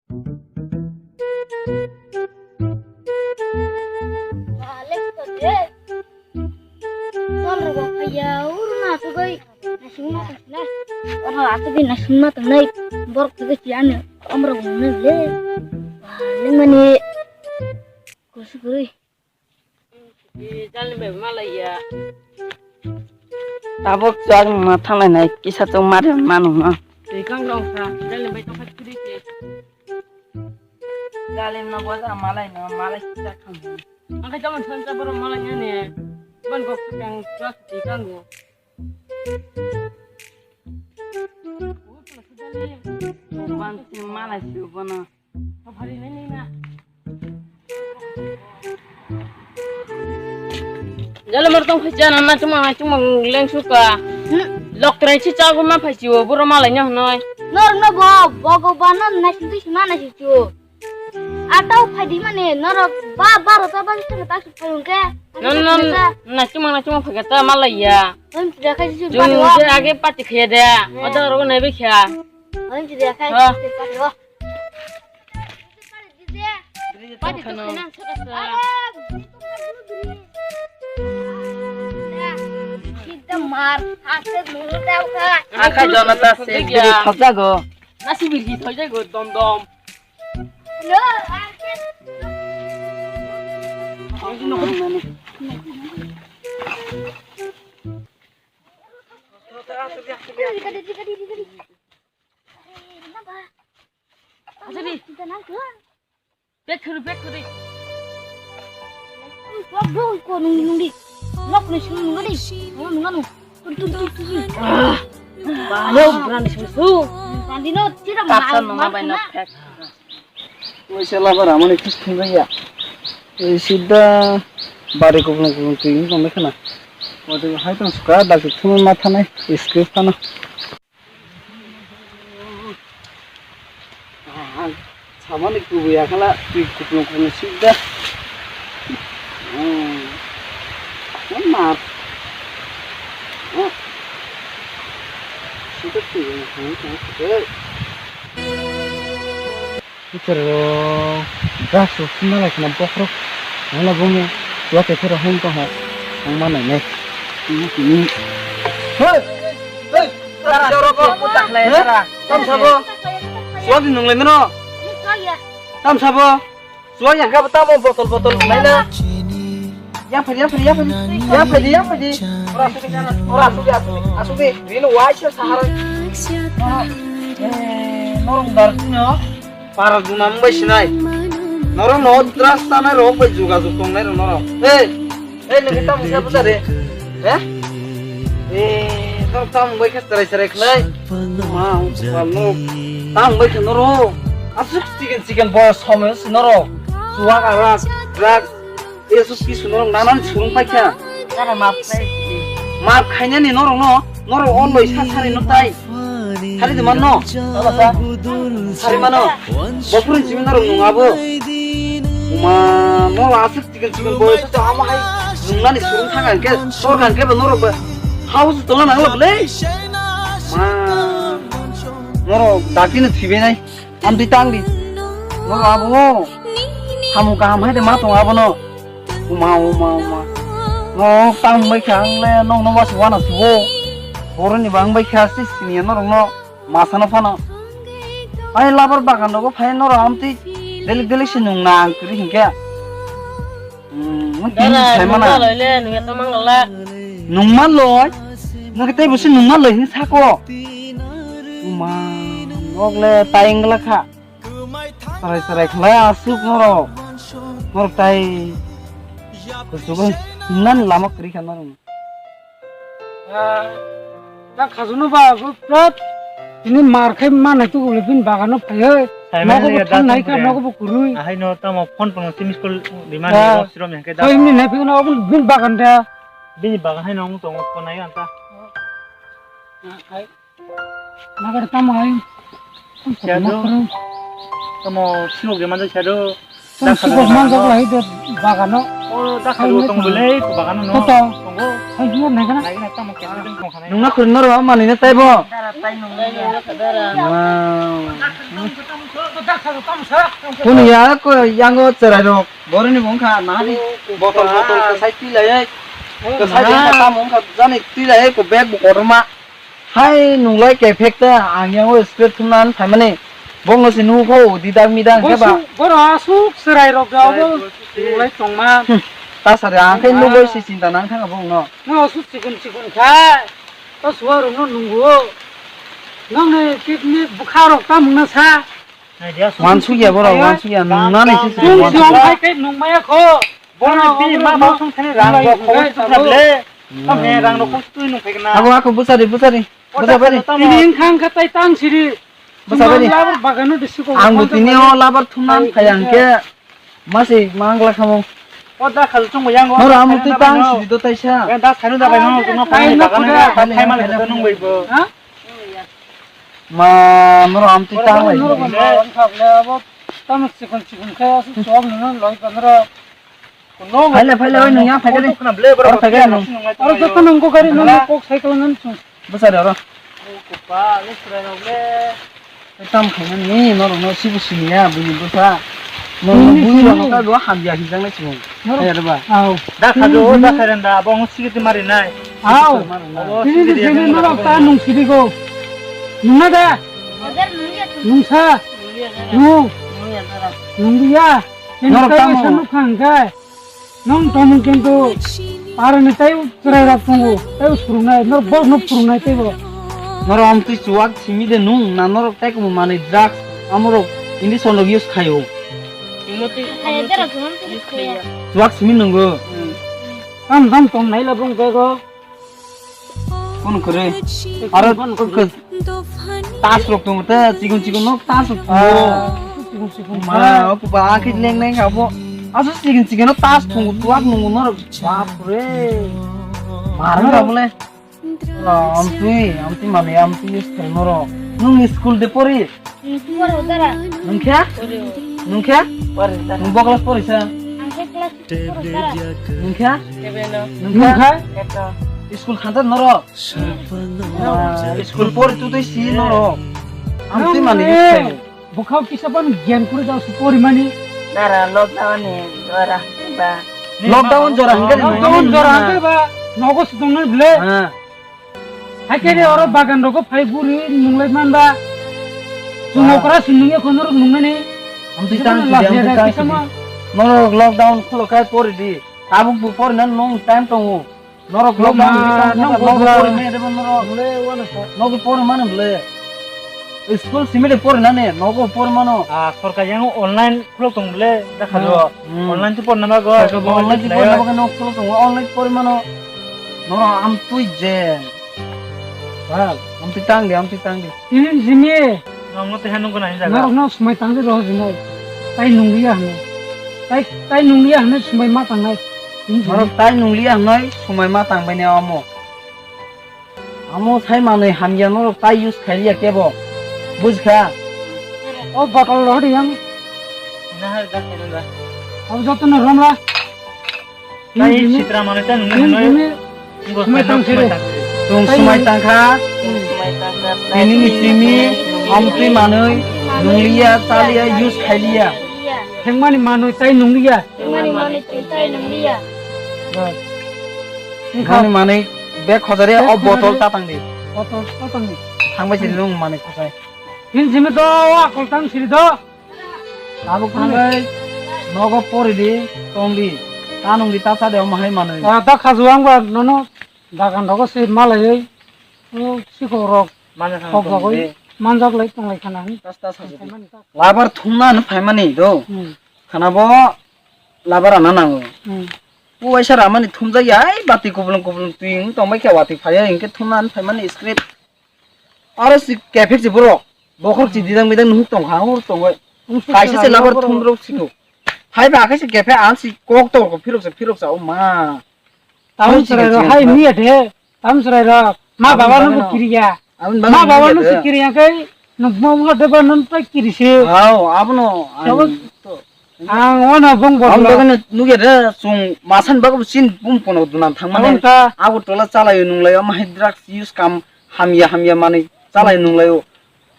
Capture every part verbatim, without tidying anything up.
Tomrok bo phaiya, uro na sugoi, nasingma tongna. Oro asugoi nasingma tongnai, borok sugoi si ano, tomrok bo nang le. Wah, nang mani, kusu kurui. Jalni bai malaiya. Tabuk chwng ma thanglai nai, kisa chwng mari manu no. Twi kang rong sa, jalni bai tongkha chiri se. Jalni no boja malai no, malai kisa khang. Ang khe jamon san sa borok malai ne. Ban kok kang chwng twi kang go. Ban si malai si bono. Jalo mar tong phai jana na chuma na chuma leng suka. Hmm. Lok trai chi chago ma phai chiwo buro malai nya hnoi. Nor no bo bogo ba no na sintu sima na si chiwo. Atau phai di mane norok ba baro ta ba sima ta su phai ungke. Non non na chuma na chuma phai ta malai ya. Hoi mi tu da khai si. Jung je age pati khaya de. Hmm. Oda ro nai be khaya. Hoi mi tu da khai si pati ro. Akai jona ta se biri khajak go. Nasi biri khajak go dom dom. Asadi. Bek khuru, bek khuru. Wak doi ko nung nung di. Nok ni sung nung di. Nung nung nung. Tun tun tun tun. Ba lo brand sung su. Brand no tira. Kapsa mal, nung mal bai no kena. Pek. Oi sela bara mani kis thung ya. Oi sida bari kuplung kuplung twi tong khana. Oi hai tong suka dak thung ma thanai script phano. Ah, samani kubui akhala twi kuplung kuplung sida. Hmm. Mar. Ah. Sida twi kuplung kuplung sida. Putero gas rok sima lai khna bokhorok wngla bongni chua tephero hwn tongha wngma nainai. Tini tini. Hei! Hei! Tara jorok ko putak lai tara. Tam sabo? Suwak ni nung lai mano? Tam sabo? Suwak yang kabo tamo botol botol lai na. Yang phai, yang phai, yang phai. Yang phai di, yang phai di. Ora asuk di, ora asuk di, asuk di. Asuk di. Rino waisa sahara. Eh, norong dar sino. Para duna mung bai sinai. Norok no drug tanai rok bai juga jug tongnai rok norok. Hey, hey, nung kita mung siapa tadi? Eh? Eh, norok tamung bai khe serai serai khlai. Ma, ma, no. Tamung bai khe norok. Asuk chicken chicken boy somel si norok. Suwak arak, drug. Eso kisu norok nanan surung paikha. Kana map khai. Map khainani norok no, norok o loi sa sari no tai. Sari de manno. Sari mano. Bophurin simi norok nung abo. Uma, no asuk chicken chicken boy sa ama hai. Nungnani surung thang angke, sor angke ba norok ba. House tongna nangla bole. Ma. Norok dakti no thibe nai. Amtwi tang di. Norok abo. Samung kaham hai de ma tong abono. Uma, uma, uma. Norok tang bai kha ang le nong no mas wana subo. Boroni bang bai kha si sini norok no masano phano. Ai labar bagan rogo phai norok amtwi delik delik se nung nang kri hinkhe. Hmm, nung tini Dara, sai mana? Nungma loi le, nungya to mang lala. Nungma loi? Nung tei busi nungma loi hin sako. Uma, nok le tai wngla kha. Sarai sarai khlai asuk norok. Norok tai kuchugo hinani lama kwrwi kha norok. Ah, ta khajunu ba, bo prat. Ini mar khai mana tu ule bin bagano phai. Sai mani nogo ya bo thangnai da ka, tong nogo bo kurui. Ahai no tamo phone phone si miss call di mani. Ah. Bo sirom yang ke da. Sai mini nai phikno obo bin bagan da. Bini bagan hai no tong ko nai anta. Ah, hai. Nagar tamo hai. Siya do. Tamo sibuk di manja siya do. Tamo sibuk manja ko hai do bagano. Dakhalu tongo le, bagano no. Toto. Tongo. Hai, biar naikana. Naikana tamo kya, tamo khana. Nungna khurino ro, mani na taibo. Dara tai nungna. Wow. Kunu ya, ko yango cherai rok. Boro ni bongkha, nahari botol, botol, kasai twi lai, kasai bongkha, tamo wngkha, jani twi lai, ko bag bo kotorma. Hai nunglai kephek ta, ang yango straight thumna phaimani. Bongno se nukho, didak midak khe ba. Bosu, boro asuk cherai rok jabo nunglai tongma. Hmm. Ta sari, ang khe nugoi se chinta nang thang bongno. No asuk chikon chikon kha, to suwa rok no nungo. Nong ni picnic bukha rok ta mungna sa. Wansukya borok, wansukya, nungnani se se. Chwng se wansukya. Ongkhai khe nungmaya kho. Borok ni bini ma ma song thani rang rok khobor twi thang le. Tamo he rang rok khobor twi nung phai na. Abo ako bwsari, bwsari. Bwsari. Tini wngkha wngkha tai tang siri. Bwsari. Labar bagano de siko. Ang bo tini o labar thumna phai ang khe. Masi mangla khamung. O da khal chungo yango. Noro amo twi tang siri do taisa. Da sanu da bai no no phai bagano. Phai mal nung bai bo. Ha? Ma, norok amtwi tang lai. Norok ma, wngkha le abo tamo chikon chikon khe aswk chuwak nungna loi ba norok. Phaile, phaile, oi nung ya, phaikhe de. Oro phaikhe nung. Oro joto nungkho gari nung kok cycle nang chung. Bwsari oro. Tam khaina ni norok no sibo siniya, bini bwsa. Norok no bui rok no kaibo hamya hinjak nai chwng. Norok. Kaya rwba. Aw. Da kha do, da kha renda, abo ang sikiti mari nai. Aw. Abo sikiti sini norok ta nung sidi go. Nungna da? Nungsa. Nung. Nungya. Norok ta nung. Nung tamo. Nung tamo kintu. Parani tai chwrai rok tongo. Tai surungnai. Norok bok no purungnai tei bo. Norok amtwi chuwak simi de nung na norok tai kumu manwi drugs amorok injection rok use khaio. Chuwak simi nungo. Tam tam tong nai la bung bego. Kun kore. Aro tas rok tongo te chikon chikon nok tas rok tongo. Ma o kuba akhi leng leng abo. Aso chikon chikon tas tongo chuwak nungo norok. Bap re. Mar ka bole. Amtwi, amtwi mami, amtwi school noro. Nung school de pori? Poro dara. Nung khe? Poro. Nung khe? Poro dara. Nung bo class pori sa? Ang khe class poro dara. Nung khe? Seven o. Nung khe? Eight o. School khansa noro? Ah, school pori tu tei si noro. Amtwi mami. Bwkhao kisa phano gyan kwrwi jao se porimani. Dara lockdown ni jora ba. Lockdown jora hwnkhe lockdown jora hwnkhe ba nogo se tongnai bwle. Ha. Haikhe de oro bagan rogo phai guri nunglai man ba. Chwng okra se nungya kho norok nungnani. Amtwi tang sidi, amtwi tang sidi. Norok lockdown khulo khai pori di. Tabuk bo porina nung time tongo. Norok lockdown ni bwskango norok nogo pori maya de norok. Nogo pori mano bwle. School simi de pori nani, nogo pori mano. Ah, sorkar yang online khulok tong bwle, da khajo. Hmm. Online tu pori nama go. Sorkar bo online tu pori nama go, nok khulok tong, online pori mano. Norok amtwi je. Bal, amtwi tang di, amtwi tang di. Tini simi. Nongno tei hanung gwnang jaga. Norokno swmai tangdi rw hinwi. Tai nungliya hinwi. Tai, tai nungliya hinwi swmai ma tangnai. Norok tai nungliya hinwi swmai ma tangbaini omo. Amo sai manwi hamya norok tai use khailiya kebo. Bujkha? O bottle rw di yang. Nahar gas khaina da. Abo jotono romla. Tai sitra manwi ta nungwi hinwi. Swmai tang siri. Chwng swmai tangkha. Tini ni simi amtwi manwi nungliya, chaliya, use khailiya. Thengmani manwi tai nungliya. Thengmani manwi tai nungliya. Thengmani manwi bag khojari o bottle ta tangdi. Bottle ta tangdi. Thangbai siri nung manwi khosai. Tini simi do o akol tang siri do. Tabuk thangwi nogo pori di, tong di. Ta nung di, ta cha de, omo hai manwi. Ah, ta khajo ang ba nono dagan rogo se malaiwi. O sikhok rok manjak kok jagwi manjak lai tong lai khana. Tas tas khajo di. Labar thumna no phaimani do. Hmm. Khana bo labar ana nango. Hmm. O waisa ramani thumjak ya, ai bati kuplung kuplung twi wng tong bai khe watwi phai ya, hinkhe thumna no phaimani script. Aro si kephek si borok. Bokhorok si didang midang nuhuk tong kha, hor tong bai. Kaisa se labar thumrok si ko. Hai ba kaisa kephe ang si kok tor ko phirok sa phirok sa o ma. Tam chwrai rok hai miya de. Tam chwrai rok. Ma baba no kiriya. Ma baba no si kiriya kai. Nukma ma de ba non tai kiri se. Hao, abono. Ang wano bong Ang botla. Bagwi nukya de, chwng masan bagwi chin bum pono dunan thangmani. Aboni ta. Agartala chalaio nunglaio, omo hai drugs use kam hamya hamya manwi chalaio nunglaio.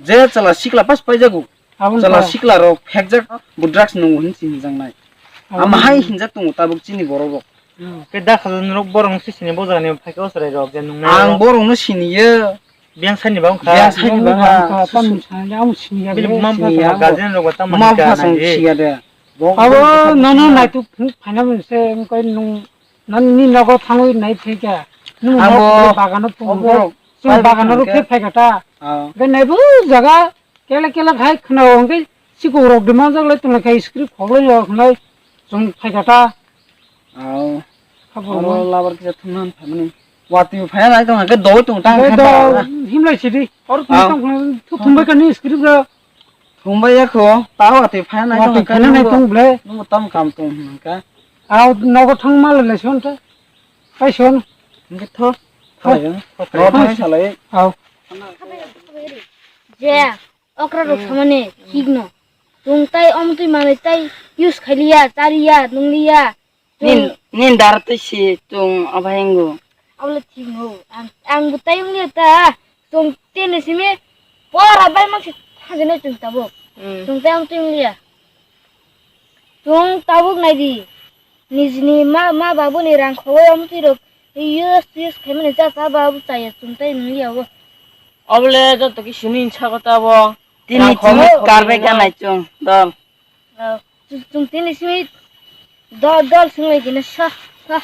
Je chwla sikla pas paijago. Aboni Chwla ta. Sikla rok phekjak bo drugs nungo hin si hinjaknai. Aboni Ama hai ta. Hinjak tongo tabuk chini borok rok. Hmm. Khe da khajak norok borok no sisini bo jagani phaikhe o chwrai rok je nungnai Ang rok. Borok no siniyo. Biyang sani bang kha. Biyang sani bang kha. Tamni sani, ang siniya Bini de. Buma bupha Siniya song bo. Guardian rok ba tamo Buma hika bupha song nai de. Siya de. Bo Abo bupha nono song naituk phaina mwnse wngkhe nung nani nogo thangwi nai phaikha. Nung Abo nok bagano phungo. Obo Chwng bai bagano bupha rukhe khe. Phaikha ta. Ah. Hwnkhe naibu jaga kele kele khai khwnao hwnkhe sikok rok de manjak lai tongla khai script khoklai rok hwnai chwng phaikha ta. Au. Khabo Oro hwnwi. Labar kisa thumna phaimani. Watwi phaiya nai tong hwnkhe doi tong tang Doi khe do ba. Himlai sidi. Oro Ah. Tong khna thu thumbai kani script ro. Thumbai ya kho. Ta watwi phaiya nai tong Watwi hwnkhe phaiya nai nungo, tong ble. Nungo tam kam tong hwnkha. Au nogo thang mal le son ta. Kai son. Hwnkhe tho. Tho. Tho. Tho. Tho thai salai. Au. Je. Okra rok samani higno. Tung tai om twi manwi tai use khailiya, chaliya, nungliya. Ning, ning dar twi si tung abai wngo. Abole thik no. Ang, ang bo tai wngliya ta. Tung tene simi pora bai mak si thajene tung tabuk. Tung tai om twi wngliya. Tung tabuk nai di. Nijini ma, ma babuni rang khogoi om twi rok use, use khaimani cha cha ba bo chaya tung tai wngliya bo. Obole joto khe simi sago ta bo. Tini rang khogoi chini khogoi karbai no. Kanai chung dol. Ah, chung, chung tini simi dol, dol swnglai kina sa, sa.